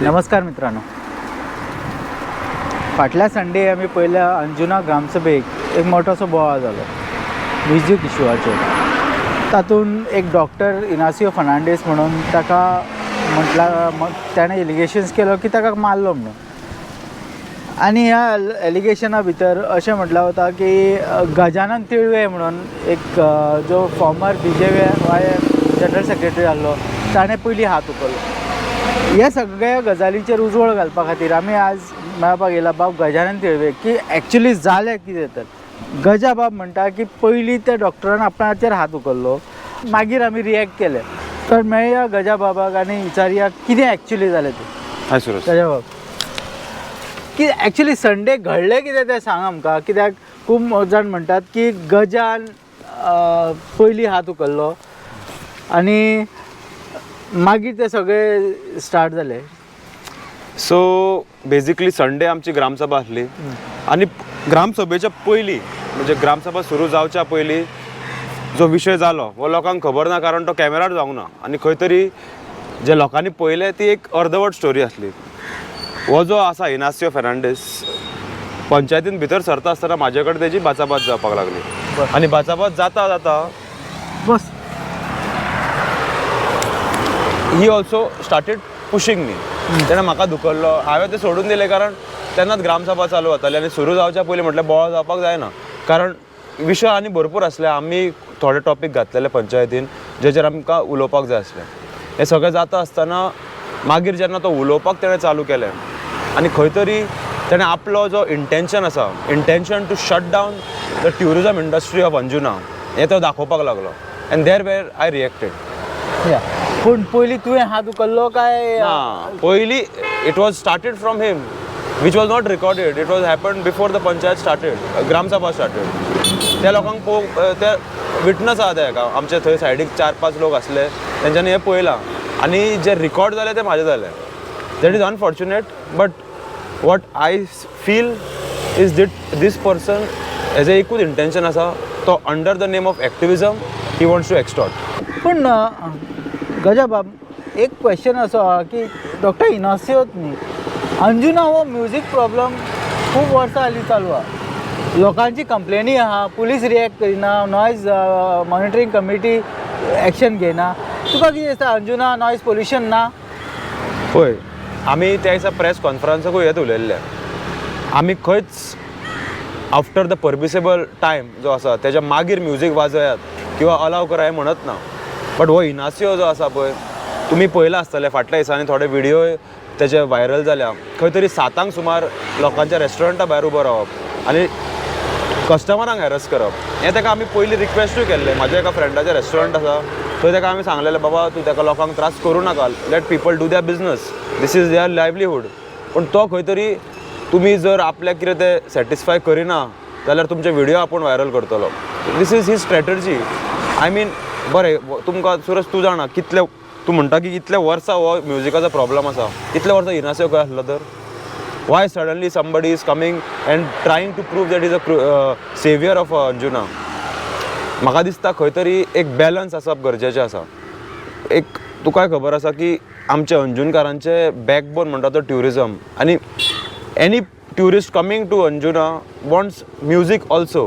नमस्कार मित्रांनो. फाटल्या संडे आमी पयल्या अंजुना ग्रामसभेक एक मोठोसो बोवाळ जालो म्युजीक इशुआचेर. तातूंत एक डॉक्टर इनासियो फर्नांडीस म्हणून ताका म्हटलां, ताणें एलिगेशन्स केलो की ताका मारलो म्हणून. आनी ह्या एलिगेशना भितर अशें म्हटलां वता की गजानन तिळवे म्हणून एक जो former BJY general secretary आहलो, ताणें पयलीं हात उखल्लो. ह्या सगळ्या गजालींचेर उजवड घालपा खातीर आमी आज मेळपाक येयला बाब गजानन तिळवे, की एक्चुली जालें कितें तर. गजा बाब म्हणटा की पयलीं त्या डॉक्टरान आपणाचेर हात उखल्लो, मागीर आमी रिएक्ट केले. तर मेळया गजा बाबाक आनी विचारया कितें एक्चुली जालें तें. हाय सुरज. गजा बाब, की एक्चुली संडे घडलें कितें तें सांग आमकां, कित्याक खूब जाण म्हणटात की गजान पयलीं हात उखल्लो आनी मागीर ते सगळे स्टार्ट जाले. सो बेजिकली संडे आमची ग्रामसभा आसली आनी ग्रामसभेच्या पयलीं, म्हणजे ग्रामसभा सुरू जावच्या पयलीं जो विशय जालो हो लोकांक खबर ना, कारण तो कॅमेरार जावंक ना आनी खंय तरी जे लोकांनी पळयलें ती एक अर्दवट स्टोरी आसली. हो जो आसा इनासियो फेर्नांडीस, पंचायतीन भितर सरता आसतना म्हाजे कडेन तेजी बाचाबाच जावपाक लागली आनी बाचाबाच जाता जाता बस he also started pushing me. तेणें म्हाका धुकल्लो. हांवें तें सोडून दिलें, कारण तेन्नाच ग्रामसभा चालू जाताली आनी सुरू जावच्या पयलीं म्हटल्यार बोवाळ जावपाक जायना, कारण विशय आनी भरपूर आसले. आमी थोडे टॉपीक घातलेले पंचायतीन जेचेर आमकां उलोवपाक जाय आसलें. हें सगळें जाता आसतना मागीर जेन्ना तो उलोवपाक तेणें चालू केलें आनी खंय तरी तेणें आपलो जो इंटेंशन आसा, intention to shut down the tourism industry of Anjuna, हें तो दाखोवपाक लागलो and there where I reacted. या, पूण पयलीं तुवें हात उखल्लो काय? ना, पयली it was started from him, which was not recorded. It was happen before the panchayat started, gram sabha started. त्या लोकांक पळोवंक ते विटनस आहा. ते हेका आमचे थंय सायडीक चार पांच लोक आसले, तेंच्यांनी हें पळयलां आनी जे रिकॉर्ड जालें तें म्हाजें जालें. That is unfortunate, but what I feel is that this person हेजें एकूच इंटेंशन आसा, तो under the name of activism he wants to extort. पूण गजा बाब, एक क्वेश्चन असो आहा की डॉक्टर इनासियोत न्ही, अंजुना हो म्युजीक प्रॉब्लम खूब वर्सां हालीं चालू आहा. लोकांची कंप्लेनी आहा, पुलीस रिएक्ट करिना, नॉयज मॉनिटरींग कमिटी एक्शन घेयना. तुका कितें दिसता, अंजुना नॉयज पोल्युशन ना? पळय, आमी त्या दिसा प्रेस कॉन्फरन्साकूय हेत उलयल्ले. आमी खंयच आफ्टर the परमिसेबल टायम जो आसा तेज्या मागीर म्युजीक वाजयात किंवा अलाव करा हें म्हणत ना. बट हो इनासियो जो आसा पळय, तुमी पळयलां आसतलें, फाटल्या दिसांनी थोडे व्हिडियो तेजे व्हायरल जाल्या. खंय तरी 7 सुमार लोकांच्या रेस्टॉरंटा भायर उबो रावप आनी कस्टमरांक हॅरस करप, हें ताका आमी पयलीं रिक्वेस्टूय केल्लें. म्हाज्या एका फ्रेंडाचें रेस्टॉरंट आसा, थंय ताका आमी सांगलेलें, बाबा, तूं ताका लोकांक त्रास करूं नाका, let people do their business, this is their livelihood. पूण तो खंय तरी तुमी जर आपल्याक कितें तें सॅटिस्फाय करिना जाल्यार तुमचे व्हिडियो आपूण व्हायरल करतलो. This is his strategy. I mean, बरें, तुमकां सुरज, तूं जाणा कितले, तूं म्हणटा की कितले वर्सां हो म्युजिकाचो प्रॉब्लम आसा, कितले वर्सां इनासियो खंय आसलो तर? Why suddenly somebody is coming and trying to prove that is a savior of Anjuna? म्हाका दिसता खंय तरी एक बॅलन्स आसप गरजेचें आसा. एक तुकाय खबर आसा की आमचे अंजुणकारांचे बॅकबोन म्हणटा तो ट्युरिजम आनी any tourist coming to Anjuna wants music also.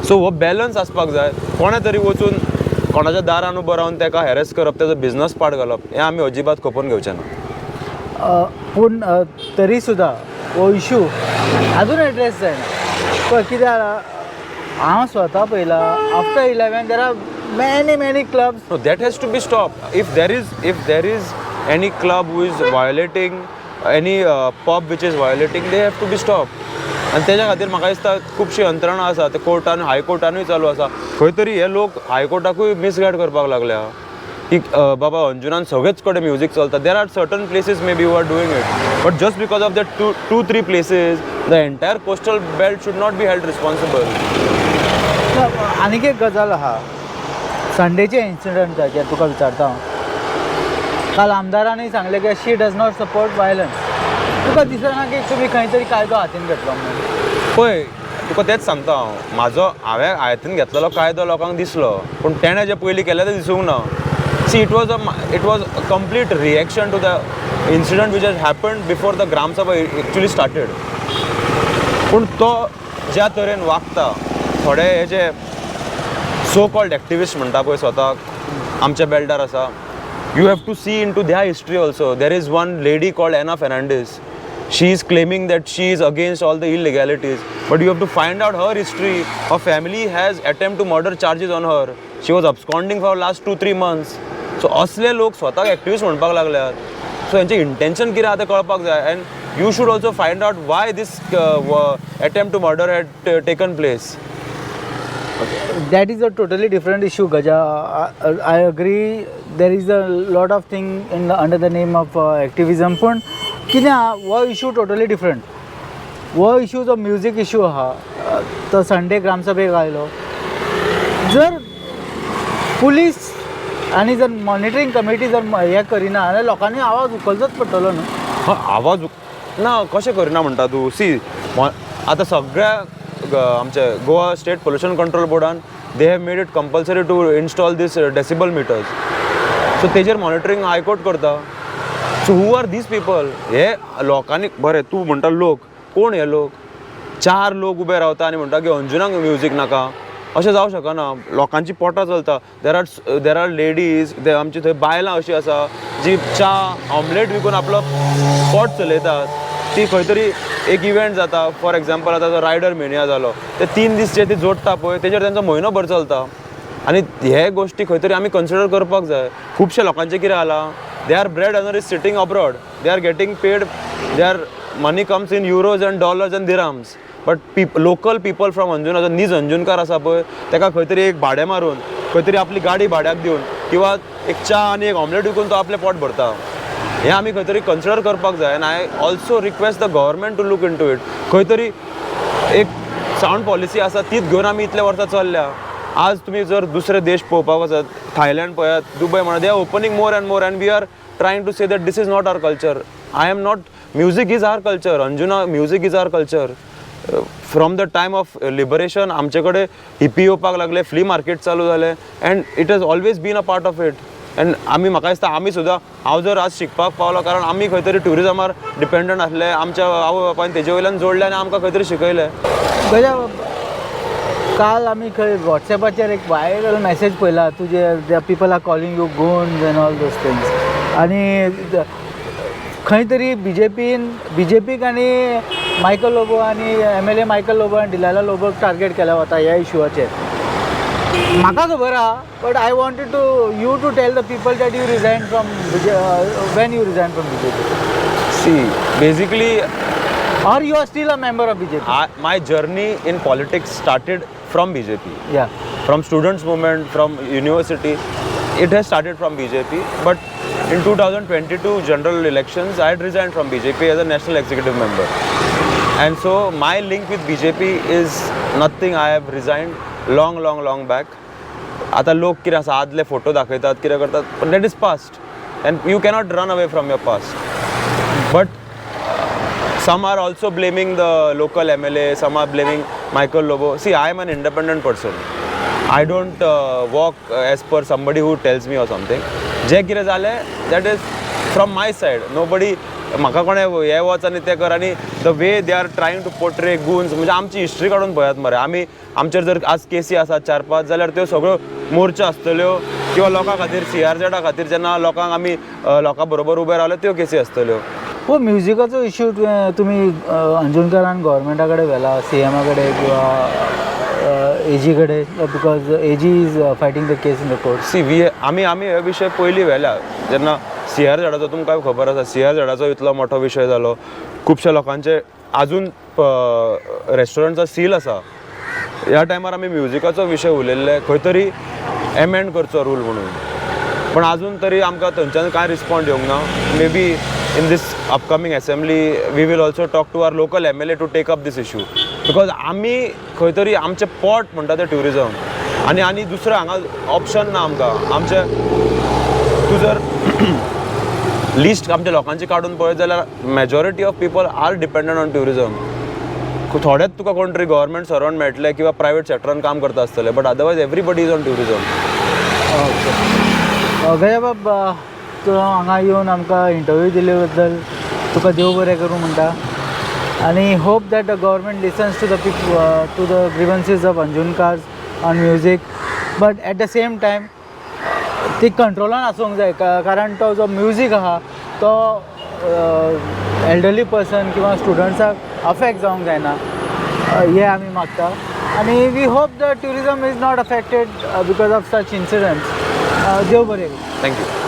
So हो बॅलन्स आसपाक जाय. कोणें तरी वचून कोणाच्या दारान उबो रावन ताका हॅरेस करप, तेजो बिजनस पाड घालप, हें आमी अजिबात खपोवन घेवचें ना. पूण तरी सुद्दां हो इशू अजून एड्रेस जायना. पळय कितें जाला, हांव स्वता पळयलां, after 11 there are many many clubs. No, that has to be stopped. If there is any club who is violating, any pub which is violating, they have to be stopped. आनी तेज्या खातीर म्हाका दिसता खुबशी यंत्रणा आसा, ते कोर्टान, हायकोर्टानूय चालू आसा. खंय तरी हे लोक हायकोर्टाकूय मिसगायड करपाक लागल्या की बाबा, अंजुनान सगळेच कडेन म्युजीक चलता. There are certain places maybe you are doing it, but just because of that two three places, the entire coastal belt should not be held responsible. आनीक एक गजाल आहा, संडेचे इन्सिडंटाचेर तुका विचारता हांव. काल आमदारानूय सांगलें की she does not support violence. तुका दिसना की तुमी खंय तरी कायदो हातीन घेतलो म्हणून? पळय, तुका तेंच सांगता हांव. म्हाजो हांवें हातीन घेतलेलो कायदो लोकांक दिसलो, पूण तेणें जें पयलीं केलें तें दिसूंक ना. See, it was a complete reaction to the incident which has happened before the Gram Sabha actually started. पूण तो ज्या तरेन वागता, थोडे हे जे सो कॉल्ड एक्टिविस्ट म्हणटा पळय स्वताक, आमच्या बेल्टार आसा, you have to see into their history also. There is one lady called Anna Fernandes. She is claiming that she is against all the illegalities, but you have to find out her history. Her family has attempt to murder charges on her. She was absconding for last 2-3 months. So असले लोक स्वताक activist म्हणपाक लागल्यात. So हेंचें intention कितें आहा तें कळपाक जाय, and you should also find out why this attempt to murder had taken place. That is a totally different issue, Gaja. I agree there is a lot of thing in the, under the name of activism. पण कितें आहा, हो issue totally different. हो issue जो music issue आहा, तो Sunday ग्रामसभेक आयलो. जर पुलीस आनी जर मॉनिटरींग कमिटी जर हें करिना जाल्यार लोकांनी आवाज उखलचोच पडटलो न्हू. हा, आवाज ना कशें करिना म्हणटा तूं? सी, आतां सगळ्या आमच्या गोवा स्टेट पोल्युशन कंट्रोल बोर्डान they have made it compulsory to install this decibel meters. So तेजेर मॉनिटरींग हायकोर्ट करता. So who are these people? हे लोकांनी बरें, तूं म्हणटा लोक कोण? हे लोक चार लोक उबे रावता आनी म्हणटा की अंजुनाक म्युजीक नाका, अशें जावं शकना. लोकांची पोटां चलता. There are ladies, आमची थंय बायलां अशीं आसा जी च्या ऑमलेट विकून आपलो पोट चलयतात. ती खंय तरी एक इव्हेंट जाता, फॉर एग्जाम्पल आतां जो रायडर मेनिया जालो, ते 3 दीस जे ते जोडटा पळय, तेजेर तेंचो म्हयनो भर चलता. आनी हे गोश्टी खंय तरी आमी कन्सिडर करपाक जाय. खुबशे लोकांचें कितें जालां, their bread earner is sitting abroad. They are getting paid, their money comes in euros and dollars and dirhams, but local people from Anjuna, जो नीज अंजुनकार आसा पळय, ताका खंय तरी एक भाडें मारून, खंय तरी आपली गाडी भाड्याक दिवन किंवा एक च्या आनी एक ऑमलेट विकून तो आपलें पोट भरता. हें आमी खंय तरी कन्सिडर करपाक जाय, and I also request the government to look into it. खंय तरी एक सावंड पॉलिसी आसा, तीच घेवन आमी इतले वर्सां चल्ल्या. आज तुमी जर दुसरे देश पळोवपाक वचत, थायलंड पळयात, दुबय म्हणा, they are opening more and more, and we are trying to say that this is not our culture. I am not, music is our culture. Anjuna music is our culture. From the time of liberation आमचे कडेन hippie येवपाक लागले, flea market चालू जाले, and it has always been a part of it. And आमी, म्हाका दिसता, आमी सुद्दां, हांव जर आज शिकपाक पावलो, कारण आमी खंय तरी ट्युरिजमार डिपेंडंट आसले. आमच्या आवय बापायन तेजे वयल्यान जोडले आनी आमकां खंय तरी शिकयलें. गजा, काल आमी खंय वॉट्सॅपाचेर एक व्हायरल मॅसेज पळयला तुजे. The people are calling you goons and all those things. आनी खंय तरी बीजेपीन, बीजेपीक आनी मायकल लोबो आनी एमएलए मायकल लोबो आनी डिलायला लोबोक टार्गेट केल्या वता ह्या इशुआचेर. म्हाका खबर आहा, but I wanted to you to tell the people that you resign from, when you resign from BJP. C, basically Or you are still a member of BJP? My journey in politics started from BJP. From students movement, from university, it has started from BJP. But in 2022 general elections, I had resigned from BJP as a national executive member. And so my link with BJP is nothing. I have resigned long, long, long back. आता लोक कितें आसा, आदले photo दाखयतात, कितें करतात, पण that is past and you cannot run away from your past. But some are also blaming the local MLA, some are blaming Michael Lobo. See, I am an independent person. I don't walk as per somebody who tells me or something. जे कितें जालें, that is from my side. Nobody, म्हाका कोणें हें वच आनी तें कर. आनी the way they are trying to portray goons, म्हणजे आमची हिस्ट्री काडून पळयात मरे. आमी, आमचेर जर आज केसी आसात चार पांच जाल्यार त्यो सगळ्यो मोर्चा आसतल्यो किंवा लोकां खातीर, सीआरझेडा खातीर जेन्ना लोकांक आमी लोकां बरोबर उबे रावले, त्यो केसी आसतल्यो. हो म्युजिकाचो इश्यू तुवें, तुमी अंजुणकारान गोवोरमेंटा कडेन व्हेला, सीएमा कडेन किंवा एजी कडेन, because AG is fighting the case in the court? C, we आमी हे विशय पयलीं व्हेल्या जेन्ना सीआर झेडाचो, तुमकां खबर आसा, सीआर झेडाचो इतलो मोठो विशय जालो. खुबश्या लोकांचे आजून रेस्टॉरंटचो सील आसा. ह्या टायमार आमी म्युजिकाचो विशय उलयल्ले, खंय तरी एमेंड करचो रूल म्हणून, पण आजून तरी आमकां थंयच्यान कांय रिस्पॉन्ड येवंक ना. Maybe in this upcoming assembly we will also talk to our local MLA to take up this issue, because आमी खंय तरी आमचें पोट म्हणटा तें ट्युरिजम आनी दुसरें हांगा ऑप्शन ना आमकां. आमचें तूं जर लिस्ट आमच्या लोकांची काडून पळयत जाल्यार majority of people are dependent on tourism. थोडेच तुका कोण तरी गव्हर्मेंट सर्वंट मेळटले किंवा प्रायवेट सेक्टरान काम करता आसतले, but otherwise everybody is on tourism. Okay, गजाबाब. तूं हांगा येवन आमकां इंटरव्यू दिले बद्दल तुका देव बरें करूं म्हणटा आनी hope that the government listens to the to the grievances of Anjunkars on music, but at the same time ती कंट्रोलान आसूंक जाय, कारण तो जो म्युजीक आहा तो एल्डरली पर्सन किंवा स्टुडंट्साक अफेक्ट जावंक जायना, हें आमी मागता. आनी we hope the tourism is not affected because of such incidents. देव बरें करूं. Thank you.